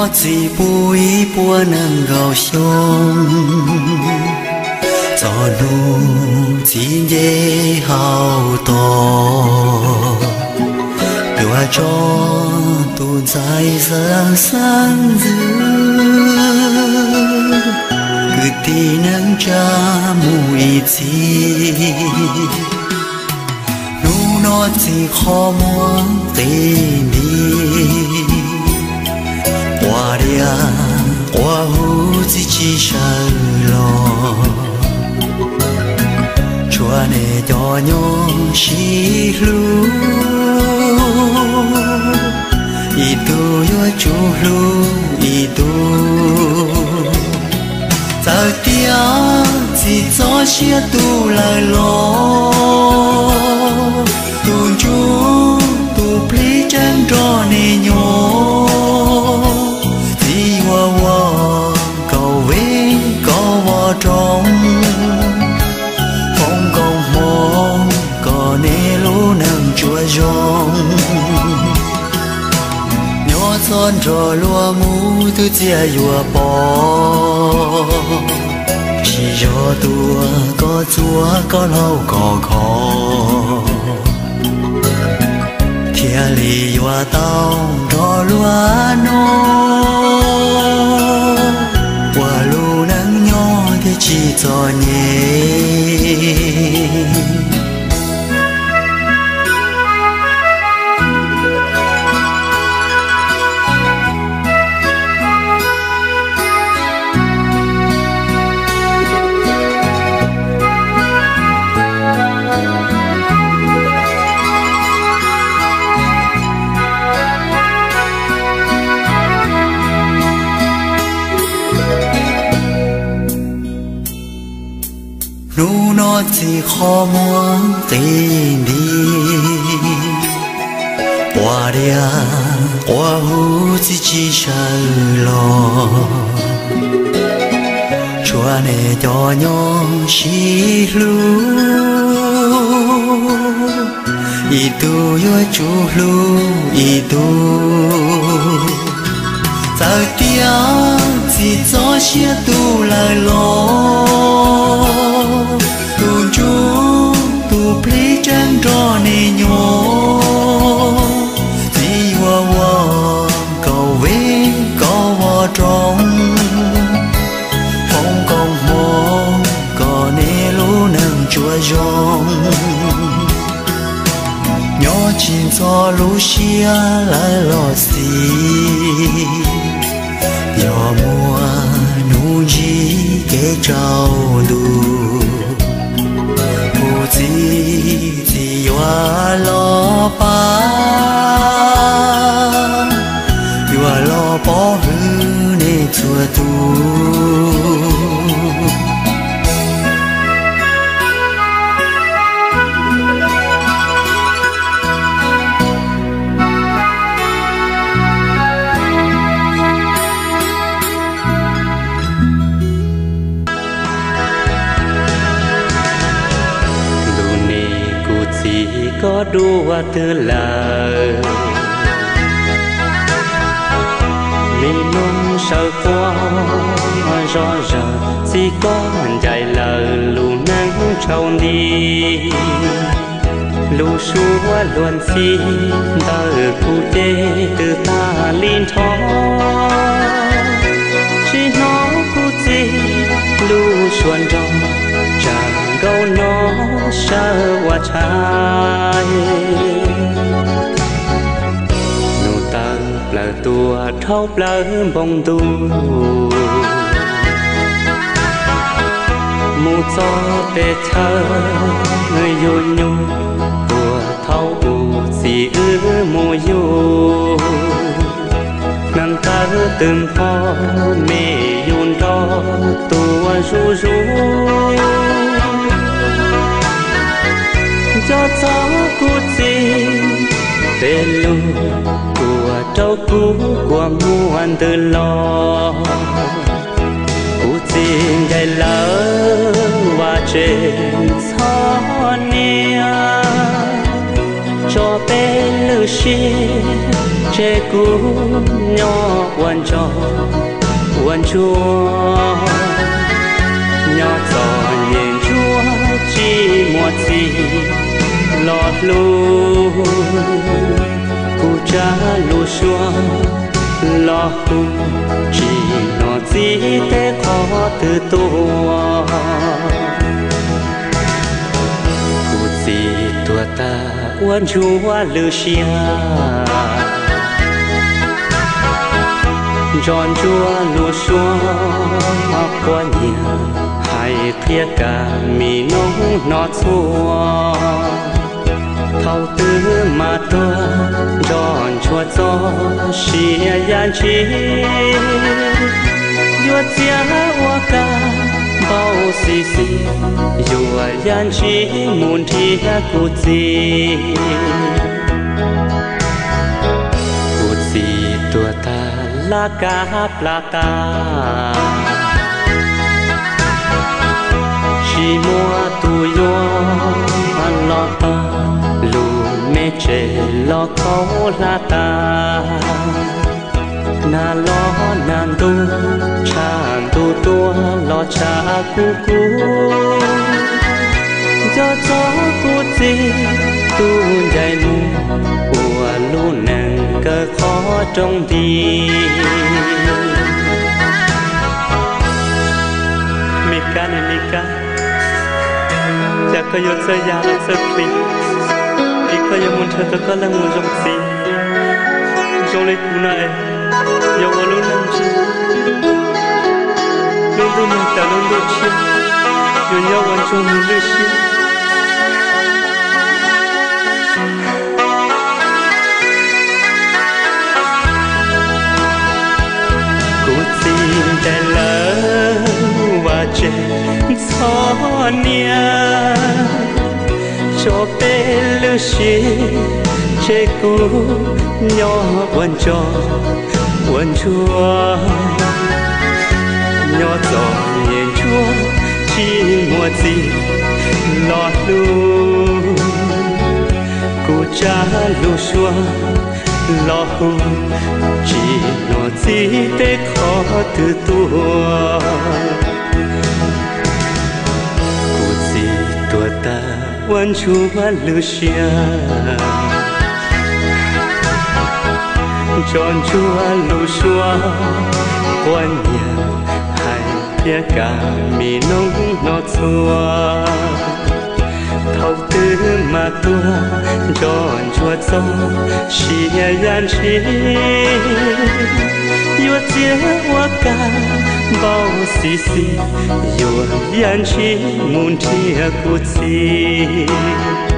Txiv pub ib puas nees nkaum xyoo, txog hnub txiv nce hauv tos, yuav tso tus ntxhais xeeb xeeb ntxwv, kwv tij neej tsa mus ib txhis. Hnub no txiv qhov muag qis nti, quas diav quas huv txiv tsis sawv los, tshuav nej cov nyob sib hlub, ib tug yuav tsum hlub ib tug. Txawm tias txiv txoj sia tu lawm los, tus ntsuj tus plig tseem nrog nej nyob. Txiv yuav ua kaum vej kaum voj roob, foom koob hmoov kom nej lub neej tsuas zoo. Nyob txog nrog luag mus twb txias yuav pom, tsis yog tuaj koj txuag koj hlauv koj kho, thiaj li yuav tau nrog luag noj, ua lub neej nyob thiaj tsis txom nyem. Hnub no txiv qhov muag qis nti, quas diav quas huv txiv tsis sawv los, tshuav nej cov nyob sib hlub, ib tug yuav tsum hlub ib tug. Txawm tias txiv txoj sia tu lawm los, tus ntsuj tus plig tseem nrog nej nyob. Txiv yuav ua kaum vej kaum voj roob, foom koob hmoov kom nej lub neej tsuas zoo. Nyob tsis ntxhov lub siab lawm los xij, yog muaj hnub ntsib kev tsaus ntuj, kuv txiv txiv yuav los pab, yuav los pov hwm nej txhua tus. Ntuj ne, kuv txiv koj dua twg lawm? Me nus sawv quaj zoj zaws, txiv koj ncaim lawm lub neej tsaus nti. Lub suab luag ntxhi ntawm kuv ces twb tag li nrho. Tsis hnov kuv txiv lub suab nrog, tsam nkaus nyob sawv ua tshais. Nus tawm plaws tuaj dhau plaws npoo ntuj, mus txog pem chaw yug nyuj, puag thaum ub txiv wb mus yug. Neev taw twb npog, me yug nrog tuaj zuj zus. Nco txog kuv txiv tej lus, kuv rau kuv kua muag ntws los. Kuv txiv ncaim lawm vaj tse txhob niam, tso peb lwm siab Tseg kuv nyob ua ntsog ua ntsuag, nyob txom nyem ntsuag tsis muaj txiv los hlub. Kuv tsa lub suab los hu, tsis hnov txiv tej qhov twg tuaj. Kuv txiv tuag tag ua ntsuag lwj siab, nco ntsuag lub suab quab nyiam, hais qhia kam mi noob hnov txhua. Thaum twg mas tuag nco ntsuag txoj sia yam ntshis, yuav txiav ua kab npau xis xis, yuav yam ntshis mus nrhiav kuv txiv. Kuv txiv tuag tag laj kab plas tas, tsis muaj tus yuav los pab, lub me tsev los khaub hlab tas. Nag los nag ntuj, tshav ntuj tuaj los tshav kub kub. Nco txog kuv txiv tus ncaim mus, ua lub neej kawg qhov rooj nti. Me kab ne me kab, cas koj yuav txawj ya los txawj plig, es koj yuav mus nrhiav tau koj leej mus zoo txiv. Zoo li kuv no es yuav ua lub neej ntsuag, lub ntuj mag tas lub ntuj tshiab, yuav nyob ua ntsuag mus lwj siab. Kuv txiv ncaim lawv vaj tsev ntxhov niam, tso peb lwj siab, tseg kuv nyob ua ntsog ua ntsuag, nyob txom nyem ntsuag tsis muaj txiv los hlub. Kuv tsa lub suab los hu, tsis hnov txiv tej qhov twg tuaj. Kuv txiv tuag tag ua ntsuag lwj siab, tso ntsuag lub suab quab nyiam, hais thiab kam mi noob hnov txhua. Thaum twg mas tuag nco ntsuag txoj sia yam ntshis, yuav txiav ua kab npau xis xis, yuav yam ntshis mus nrhiav kuv txiv.